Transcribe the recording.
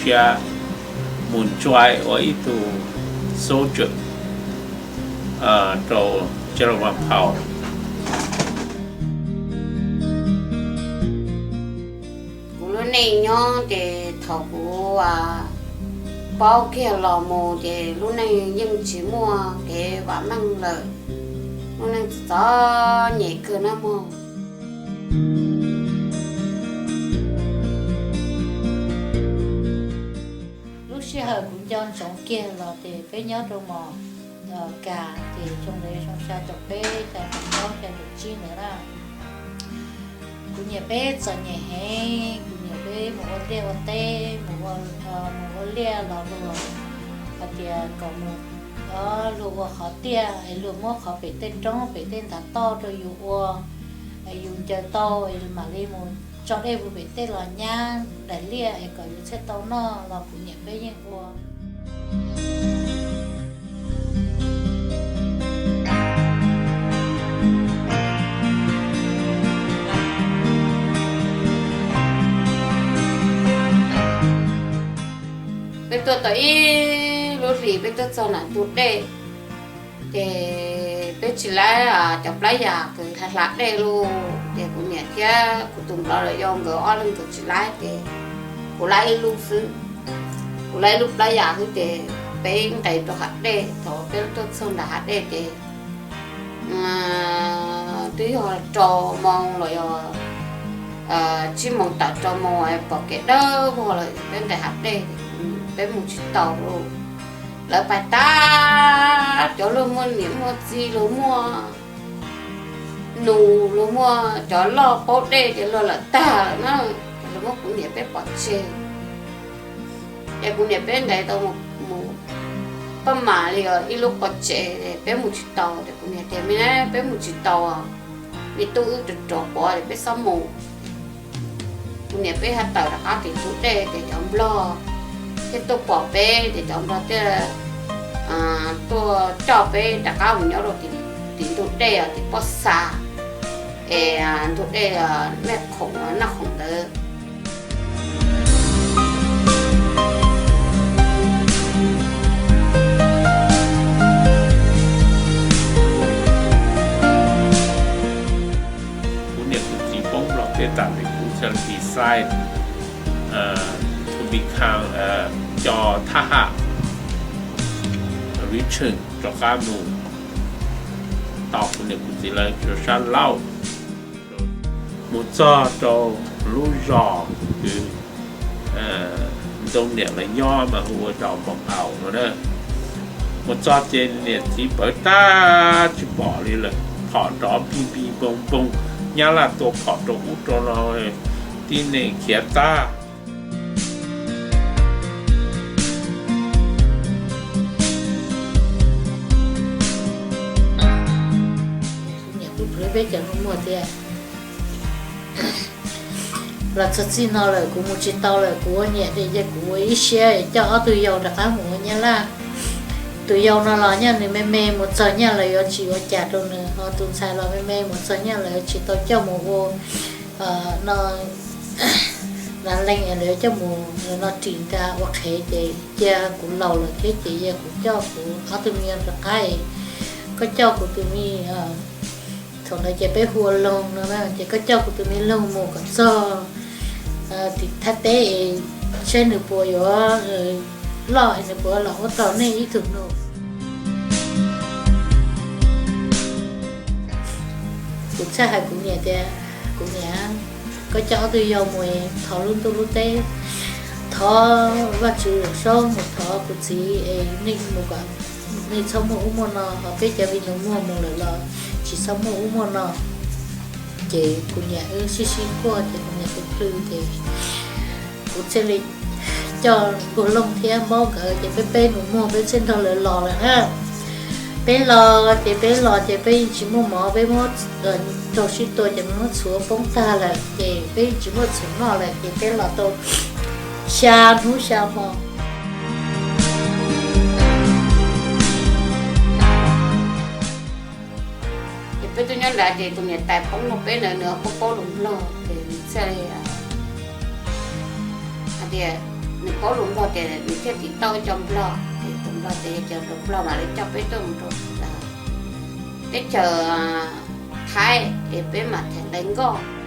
Thiab mus join ua ib tug soldier rau Jaloj Vaj Phau. Kuv lub neej nyob ces thaum kuv paub kiag los mus ces lub neej yeej tsis muaj kev vam meej lawm, lub neej txom nyem kawg na mog. Lub sij hawm kuv nco ntsoov kiag los ces peb nyob rau mos kas ces xyoo ntawd xyoo xya caum peb xya caum plaub xya caum tsib ntawd na. Kuv niam peb txom nyem heev, kuv niam peb mus ua liaj ua teb, mus ua, mus ua liaj los luag hais tias kom mus, luag ua qhov tiaj es luag muab qhov pem tej roob pem tej ntav toj rau yus ua, yus ncaws tau es mam li mus tso dej puag pem tej los nyab daim liaj es kom yus thiaj tau noj los kuv niam peb yeej ua. Peb tuaj tau ib lub hlis peb tuaj txog nram ntug dej, ces peb tsis laib cov plab yas kws hla hla dej lauj, ces kuv niam thiab kuv tus nplog lawv yau nkawd ob leeg nkawd tsis laib ces kuv laib ib lub xwb. Kuv laib ib lub plab yas xwb ces peb nqes rau hav dej, thaum peb tuaj txog nram hav dej ces twb yog rau moo los yog tsib moo tawm rau moo pom kev dawb vog lawm, peb nqes hav dej, peb mus tsis tau lauj. Lawv pais tag, cov luag muaj niam muaj txiv, luag muaj nus, luag muaj cov loj paub dej ces luag lawm tag lawm na, ces luag muab kuv niam peb pov tseg. Ces kuv niam peb nqes tau mus paj mam li ib lub qhov tsev, peb mus tsis tau, ces kuv niam tias, Me na, peb mus tsis tau, me tub wb rov rov pov ces peb xob mus. Kuv niam peb ho tawm rov qab tim ntug dej ces cov nplog thiaj tuaj pom peb ces cov nplog thiaj tuaj coj peb rov qab mus nyob rau tim ntug dej tim pob xa, es ntug dej Mej Khoom Naj Khoom ntawd. Kuv niam kuv txiv poob los tej tas ces kuv thiaj decide to become cov thab ham, return rov qab mus tos kuv niam kuv txiv lawv rau sab laug, mus txog rau lub zos kws ntoo niam lawv nyob mas hu ua zos Npoo Aus no na. Mus txog ces niam txiv pawv tag tsis pom li lawm, phom nrov npig npig npoo npoo, nyab laj tua phom rau ub rau no, tib neeg khiav tag. Kuv niam kuj plhws peb cov nus muag tias, Los txog txij no lawm kuv mus tsis tau lawm, kuv ua niam ces cia kuv ua ib siab coj ob tug yau rov qab mus ua nyab laj. Tus yau no los nyaj nws me me mus txog nyaj lawv yuav tsis ua cas rau nws, ho tus ntxhais los me me mus txog nyaj lawv tsis tau coj mus ua no, na leej lawv coj mus no ris nra ua qhev ces cia kuv laus lawm thiab ces cia kuv coj kuv ob tug me nyuam rov qab, koj coj kuv tus me, thaum ntawd ces peb hu ua Loog no na, ces koj coj kuv tus me Loog mus kom txog tim Thaib teb es saib nws puas yuav loj es nws puas los ua tau nej ib tug nus. Kuv txhaj hais kuv niam tias, Kuv niam, koj coj ob tug yau mus es thov lub ntuj lub teb, thov Vajtswv Yawm Saub mus thov kuv txiv es nej mus kom nej txhob muaj ub muaj no, ho peb cov me nus muag mus lawm los tsis txhob muaj ub muaj no. Ces kuv niam wb sib sib quaj ces kuv niam tus plhws ces kuv thiaj li coj Npuag Looj thiab Npaub nkawd ces peb peb nus muag peb thiaj nrog lawv los lawm na. Peb los ces peb los ces peb yeej tsis muaj mov, peb muab raug sib tua ces peb muab txhuav poob tag lawm ces peb yeej tsis muaj txhuv noj lawm ces peb los tau xya hnub xya hmo. Ces peb tuaj nyob nrad ces tus niam tais poob no peb ntawd nws paub paub lus Nplog ces nws thiaj li hais tias, nws paub lus Nplog ces nws thiaj tau ib co Nplog, ces tus Nplog ces yog cov Nplog mas lawv coj peb tuaj mus rau teb chaws Thaib es peb mam them nqe nkoj.